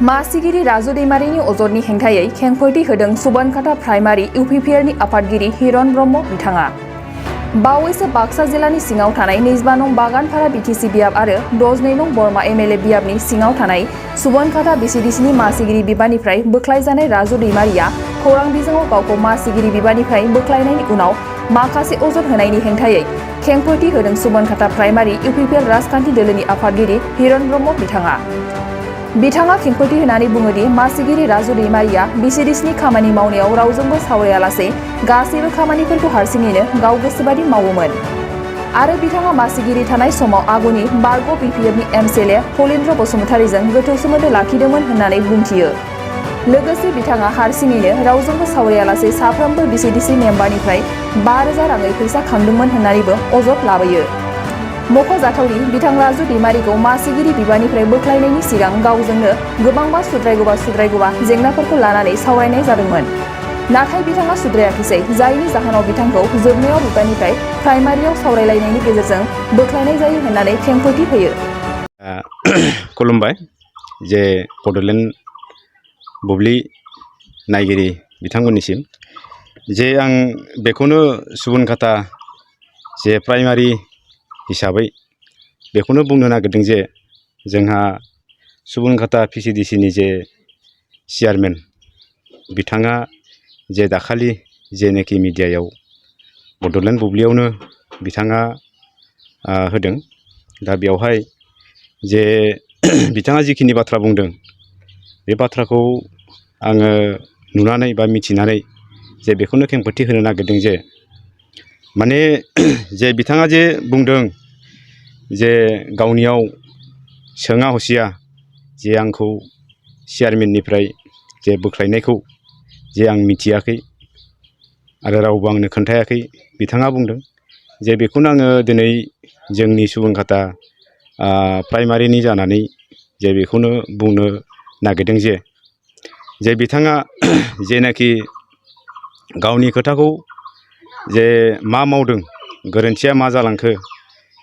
मासिगिरि राजु दैमारिनि अजदनि हेंथायै खेंफोरथि होदों सुबनखाता प्राइमारि इउपिपिएलनि आफादगिरि हिरन ब्रह्म बिथाङा। बावैसो बाक्सा जिल्लानि सिङाव थानाय 22 नं बागानपारा बिटिसि बियाब आरो 12 नं बरमा एमएलए बियाबनि सिङाव थानाय सुबनखाता बिसिडिसिनि मासिगिरि बिबाननिफ्राय बोख्लायजानाय राजु दैमारिया खौरां बिजोङाव गावखौ मासिगिरि बिबाननिफ्राय बोख्लायनायनि उनाव माखासे अजद होनायनि हेंथायै खेंफोरथि होदों सुबनखाता प्राइमारि इउपिपिएल राजखान्थि दोलोनि आफादगिरि हिरन ब्रह्म बिथाङा खेंफोरथि होनानै बुङोदि मासिगिरि राजु दैमारिया बिसिडिसिनि खामानि मावनायाव रावजोंबो सावरायालासे गासैबो खामानिफोरखौ हारसिङैनो गाव गोसोबादि मावोमोन आरो बिथाङा मासिगिरि थानाय समाव आगुनि बारग' बिपिएफनि एमएलए फलिन्द्र बसुमतारीजों गोथौ सोमोन्दो लाखिदोंमोन होननानै बुंथियो। लोगोसे बिथाङा हारसिङैनो रावजोंबो सावरायालासे साफ्रोमबो बिसिडिसि मेम्बारनिफ्राय 5,000 राङै फैसा खांदोंमोन होननानैबो अजद लाबोयो। मख'जाथावदि बिथां राजु दैमारिखौ मासिगिरि बिबाननिफ्राय बोख्लायनायनि सिगां गावजोंनो गोबांबा सुद्रायगौबा जेंनाफोरखौ लानानै सावरायनाय जादोंमोन। नाथाय बिथाङा सुद्रायाखिसै, जायनि जाहोनाव बिथांखौ जोबनायाव बिबाननिफ्राय प्राइमारियाव सावरायलायनायनि गेजेरजों बोख्लायनाय जायो होननानै खेंफोरथि होयो। खुलुमबाय जे बड'लेण्ड बुब्लि नायगिरि बिथांमोननिसिम जे आं बेखौनो सुबनखाता जे प्राइमारि हिसाबै बेखौनो बुंनो नागिरदों जे जोंहा सुबनखाता पिसिडिसिनि जे चेयारमेन बिथाङा जे दाखालि जेनेखि मिडियायाव बड'लेण्ड बुब्लियावनो बिथाङा होदों, दा बेवहाय जे बिथाङा जिखिनि बाथ्रा बुंदों बे बाथ्राखौ आङो नुनानै बा मिथिनानै जे बेखौनो खेंफोरथि होनो नागिरदों जे माने जे बिथाङा जे बुंदों जे गावनियाव सोङा हसिया जे आंखौ चेयारमेननिफ्राय जे बोख्लायनायखौ जे आं मिथियाखै आरो रावबो आंनो खोन्थायाखै बिथाङा बुंदों जे बेखौनो आङो दिनै जोंनि सुबनखाता प्राइमारिनि जानानै जे बेखौनो बुंनो नागिरदों जे बिथाङा जेनाखि गावनि खोथाखौ जे मा मावदों, गोरोन्थिया मा जालांखो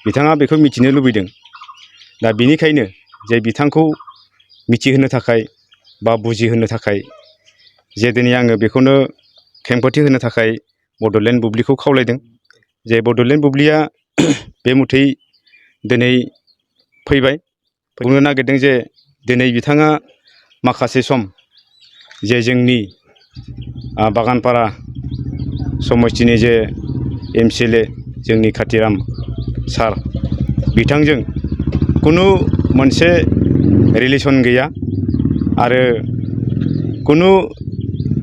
बिथाङा बेखौ मिथिनो लुबैदों। दा बिनिखायनो जे बिथांखौ मिथिहोनो थाखाय बा बुजिहोनो थाखाय जे दिनै आङो बेखौनो खेंफोरथि होनो थाखाय बड'लेण्ड बुब्लिखौ खावलायदों। जे बड'लेण्ड बुब्लिया बे मुथै दिनै फैबाय, बुंनो नागिरदों जे दिनै बिथाङा माखासे सम जे जोंनि बागानपारा समस्थिनि जे एमएलए जोंनि खाथिराम सार बिथांजों खुनु मोनसे रिलेसन गैया आरो खुनु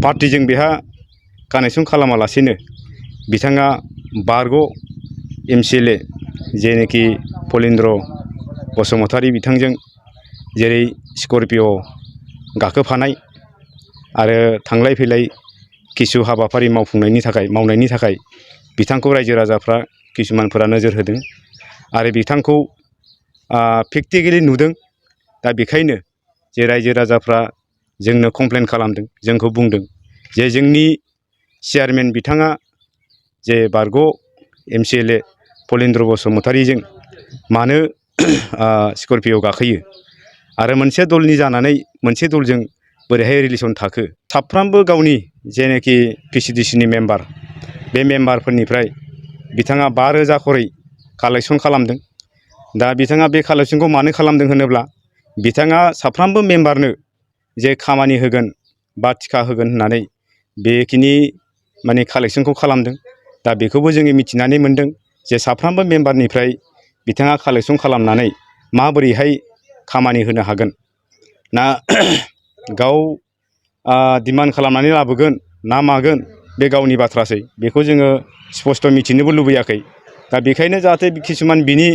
पार्टिजों बेहा कानेक्सन खालामालासेनो बिथाङा बारग' एमएलए जेनेखि फलिन्द्र बसुमतारी बिथांजों जेरै स्करपिय' गाखोफानाय आरो थांलाय फैलाय किसु हाबाफारि मावनायनि थाखाय बिथांखौ रायजो राजाफ्रा किसुमानफोरा नोजोर होदों आरो बिथांखौ प्रेक्टिकेलि नुदों। दा बेखायनो जे रायजो राजाफ्रा जोंनो कमप्लेन खालामदों, जोंखौ बुंदों जे जोंनि चेयारमेन बिथाङा जे बारग' एमएलए फलिन्द्र बसुमतारीजों मानो स्करपिय' गाखोयो आरो मोनसे दलनि जानानै मोनसे दलजों बोरैहाय रिलेसन थाखो। साफ्रोमबो गावनि जेनाखि पिसिडिसिनि मेम्बार बे मेम्बारफोरनिफ्राय बिथाङा 5,000 खरै कालेक्सन खालामदों। दा बिथाङा बे कालेक्सनखौ मानो खालामदों होनोब्ला बिथाङा साफ्रोमबो मेम्बारनो जे खामानि होगोन बा टिका होगोन होननानै बेखिनि माने कालेक्सनखौ खालामदों। दा बेखौबो जोङो मिथिनानै मोनदों जे साफ्रोमबो मेम्बारनिफ्राय बिथाङा कालेक्सन खालामनानै माबोरैहाय खामानि होनो हागोन ना गाव डिमान्ड खालामनानै लाबोगोन ना मागोन बे गावनि बाथ्रासै, बेखौ जोङो स्पस्ट' मिथिनोबो लुबैयाखै। दा बेखायनो जाहाथे किसुमान बिनि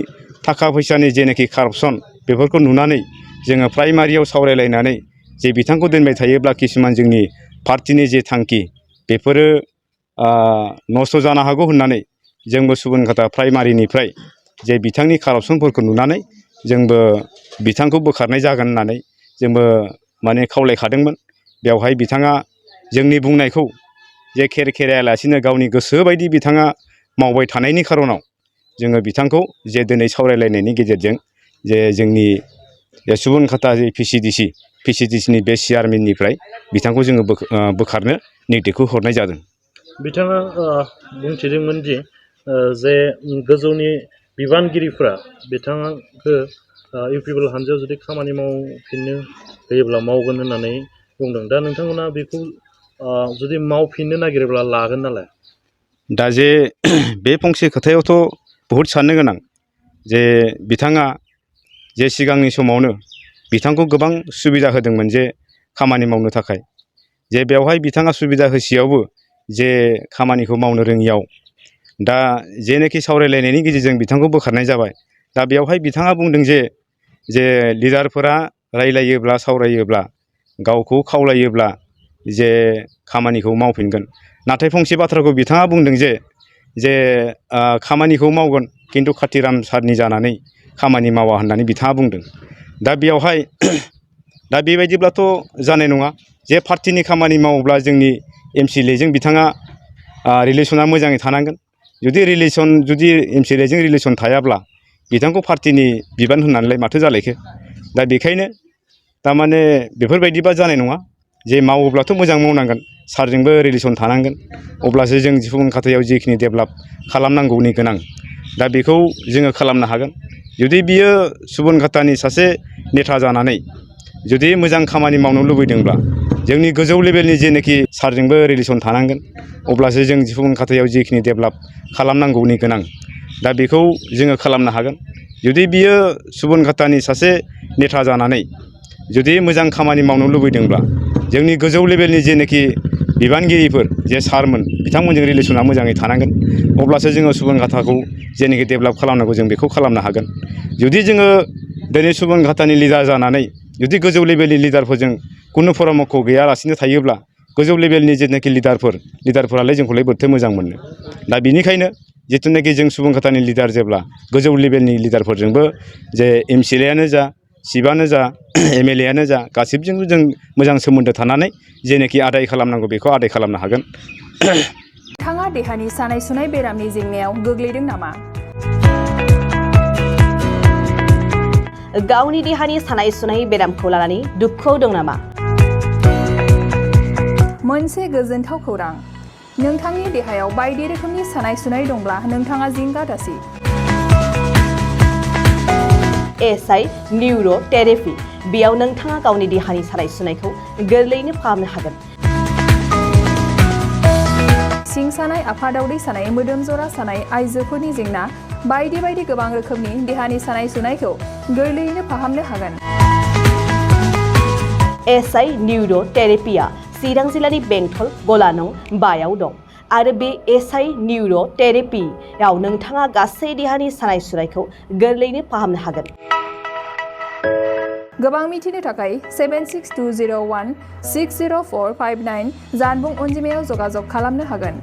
थाखा फैसानि जेनाखि कारापसन बेफोरखौ नुनानै जोङो प्राइमारियाव सावरायलायनानै जे बिथांखौ दोनबाय थायोब्ला किसुमान जोंनि पार्टिनि जे थांखि बेफोरो नस्थ' जानो हागौ होननानै जोंबो सुबनखाता प्राइमारिनिफ्राय जे बिथांनि कारापसनफोरखौ नुनानै जोंबो बिथांखौ बोखारनाय जागोन होननानै जोंबो माने खावलायखादोंमोन। बेवहाय बिथाङा जोंनि बुंनायखौ जे खेरायालासिनो गावनि गोसो बायदि बिथाङा मावबाय थानायनि खार'नाव जोङो बिथांखौ जे दिनै सावरायलायनायनि गेजेरजों जे जोंनि सुबनखाता जे पिसिडिसि PCDCनि बे चेयारमेननिफ्राय बिथांखौ जोङो बोखारनो निर्देशखौ हरनाय जादों। बिथाङा बुंथिदोंमोन दि जे गोजौनि बिबानगिरिफ्रा बिथांखौ इउपिपिएल हानजायाव जुदि खामानि मावफिननो होयोब्ला मावगोन होननानै बुंदों। दा नोंथांमोना बेखौ जुदि मावफिननो नागिरोब्ला लागोन नालाय? दा जे बे फंसे खोथायावथ' बहुद साननो गोनां जे बिथाङा जे सिगांनि समावनो बिथांखौ गोबां सुबिदा होदोंमोन जे खामानि मावनो थाखाय, जे बेवहाय बिथाङा सुबिदा होसेयावबो जे खामानिखौ मावनो रोङियाव दा जेनोखि सावरायलायनायनि गेजेरजों बिथांखौ बोखारनाय जाबाय। दा बेवहाय बिथाङा बुंदों जे लिडारफोरा रायलायोब्ला सावरायोब्ला गावखौ खावलायोब्ला जे खामानिखौ मावफिनगोन। नाथाय फंसे बाथ्राखौ बिथाङा बुंदों जे खामानिखौ मावगोन खिन्थु कातिराम सारनि जानानै खामानि मावा होननानै बिथाङा बुंदों। दा बेयावहाय दा बेबायदिब्लाथ' जानाय नङा जे पार्टिनि खामानि मावोब्ला जोंनि MCLAजों बिथाङा रिलेसना मोजाङै थानांगोन। जुदि MCLAजों रिलेसन थायाब्ला बिथांखौ पार्टिनि बिबान होननानैलाय माथो जालायखो। दा बेखायनो थारमाने बेफोरबायदिबा जानाय नङा जे मावोब्लाथ' मोजां मावनांगोन, सारजोंबो रिलेसन थानांगोन, अब्लासो जों सुबनखातायाव जिखिनि डेभेलप खालामनांगौनि गोनां दा बेखौ जोङो खालामनो हागोन। जुदि बियो सुबनखातानि सासे नेता जानानै जुदि मोजां खामानि मावनो लुबैदोंब्ला जोंनि गोजौ लेभेलनि जेनोखि सारजोंबो रिलेसन थानांगोन, अब्लासो जों सुबनखातायाव जिखिनि डेभेलप खालामनांगौनि गोनां दा बेखौ जोङो खालामनो हागोन। जुदि बियो सुबनखातानि सासे नेता जानानै जुदि मोजां खामानि मावनो लुबैदोंब्ला जोंनि गोजौ लेभेलनि जेनोखि बिबानगिरिफोर जे सारमोन बिथांमोनजों रिलेसना मोजाङै थानांगोन, अब्लासो जोङो सुबनखाताखौ जेनोखि डेभेलप खालामनांगौ जों बेखौ खालामनो हागोन। जुदि जोङो दिनै सुबनखातानि लिडार जानानै जुदि गोजौ लेभेलनि लिडारफोरजों खुनु परामर्ख गैयालासिनो थायोब्ला गोजौ लेभेलनि जेनाखि लिडारफोरालाय जोंखौलाय बोरैथो मोजां मोननो। दा बेनिखायनो जिथुनाखि जों सुबनखातानि लिडार जेब्ला गोजौ लेभेलनि लिडारफोरजोंबो जे MCLAयानो जा सिफआनो जा MLAयानो जा गासिबजोंबो जों मोजां सोमोन्दो थानानै जेनोखि आदाय खालामनांगौ बेखौ आदाय खालामनो हागोन। नोंथाङा देहानि सानाय सुनाय बेरामनि जेंनायाव गोग्लैदों नामा? गावनि देहानि सानाय सुनाय बेरामखौ लानानै दुखुआव दं नामा? मोनसे गोजोनथाव खौरां, नोंथांनि देहायाव बायदि रोखोमनि सानाय सुनाय दंब्ला नोंथाङा जिंगा दासि। SI निउर' थेरापि, बेयाव नोंथाङा गावनि देहानि सानाय सुनायखौ गोरलैयैनो फाहामनो हागोन। सिं सानाय, आफादावदै सानाय, मोदोम जरा सानाय, आइजोफोरनि जेंना बायदि बायदि गोबां रोखोमनि देहानि सानाय सुनायखौ गोरलैयैनो फाहामनो हागोन। SI निउर' थेरापिया चिरां जिल्लानि बेंटल गलानं 5आव दं आरो बे SI निउर' थेरापियाव नोंथाङा गासै देहानि सानाय सुनायखौ गोरलैयैनो फाहामनो हागोन। गोबां मिथिनो थाखाय 7620160459 जानबुं अनजिमायाव जगाजग खालामनो हागोन।